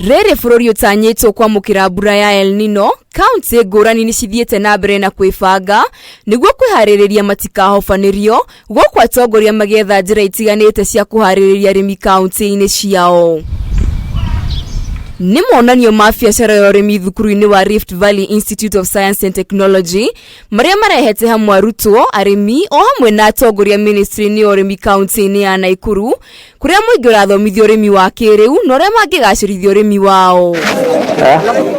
Rĩrĩ bũrũri ũtanyĩtwo kwamũkĩra mbura ya El Nino, kauntĩ ngũrani nĩ cithiĩte na mbere na kwĩbanga nĩguo kwĩharĩrĩria matikahobanĩrio, gũkũ atongoria magĩetha njĩra itiganĩte cia kũharĩrĩria arĩmi kauntĩ-inĩ ciao. Nĩ monanio ma biacara ya ũrĩmi thukuru-inĩ wa Rift Valley Institute of Science and Technology marĩa marehete hamwe arutwo, arĩmi o hamwe na atongoria ministry-inĩ ya ũrĩmi kauntĩ-inĩ ya Naikuru kũrĩa mũingĩ ũrathomithio ũrĩmi wa kĩrĩu na ũrĩa mangĩgacĩrithia ũrĩmi wao.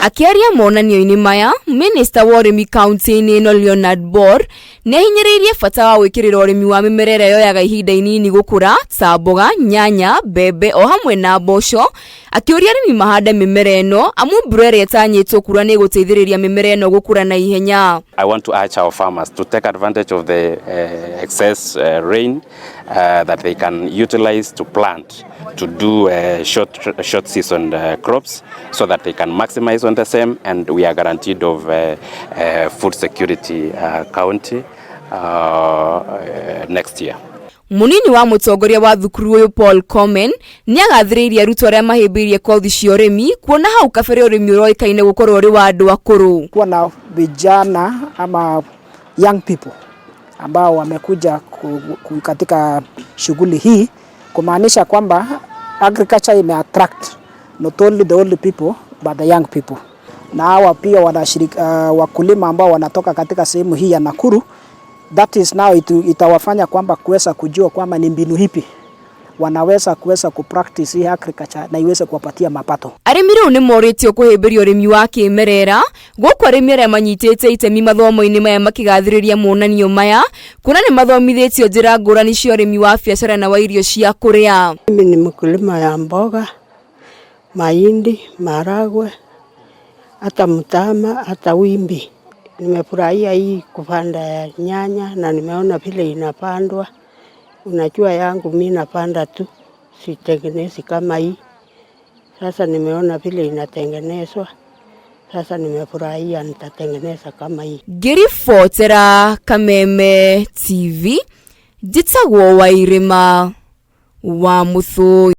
Akĩaria monanio-inĩ maya, minista wa ũrĩmi kauntĩ-inĩ ĩno Leonard Bor nĩ ahinyĩrĩirie bata wa gwĩkĩrĩra ũrĩmi wa mĩmera ĩrĩa yoyaga ihinda inini gũkũra ta mboga, nyanya, mbembe o hamwe na mboco, akĩũria arĩmi mahande mĩmera ĩno amu mbura ĩrĩa ĩtanyĩtwo kura nĩ ĩgũteithĩrĩria mĩmera ĩno gũkũra na ihenya. I want to urge our farmers to take advantage of the excess rain that they can utilize to plant, to do short season crops so that they can maximize on the same, and we are guaranteed of food security county next year. Munini wa mũtongoria wa thukuru ũyũ Paul Komen nĩ agathĩrĩirie arutwo arĩa mahĩmbĩirie kothi cia ũrĩmi kuona hau kabere ũrĩmi ũroĩkaine gũkorwo ũrĩ wa andũ akũrũ. Kuwa na vijana ama young people ambao wamekuja katika shughuli hii, kumaanisha kwamba agriculture ime attract not only the old people but the young people. Na hawa pia wanashiriki, wakulima ambao wanatoka katika sehemu hii ya Nakuru, that is now itawafanya kwamba kuweza kujua kwamba ni mbinu ipi wanaweza kuweza kupractice hii agriculture na iweze kuwapatia mapato. Arĩmi rĩu nĩ morĩtio kũhĩmbĩria ũrĩmi wa kĩmerera gũkũ arĩmi arĩa manyitĩte itemi mathomo-inĩ maya makĩgathĩrĩria monanio maya kuona nĩ mathomithĩtio njĩra ngũrani cia ũrĩmi wa biacara na wa irio cia kũrĩa. Mimi ni mkulima ya mboga, mahindi, maharagwe, hata mtama, hata wimbi. Nimefurahia hii kupanda ya nyanya na nimeona vile inapandwa. Unajua yangu mi napanda tu, sitengenezi kama hii. Sasa nimeona vile inatengenezwa. Sasa nimefurahia, nitatengeneza kama hii. Ngĩribotera Kameme TV, njĩtagwo Wairĩma wa Mũthũi.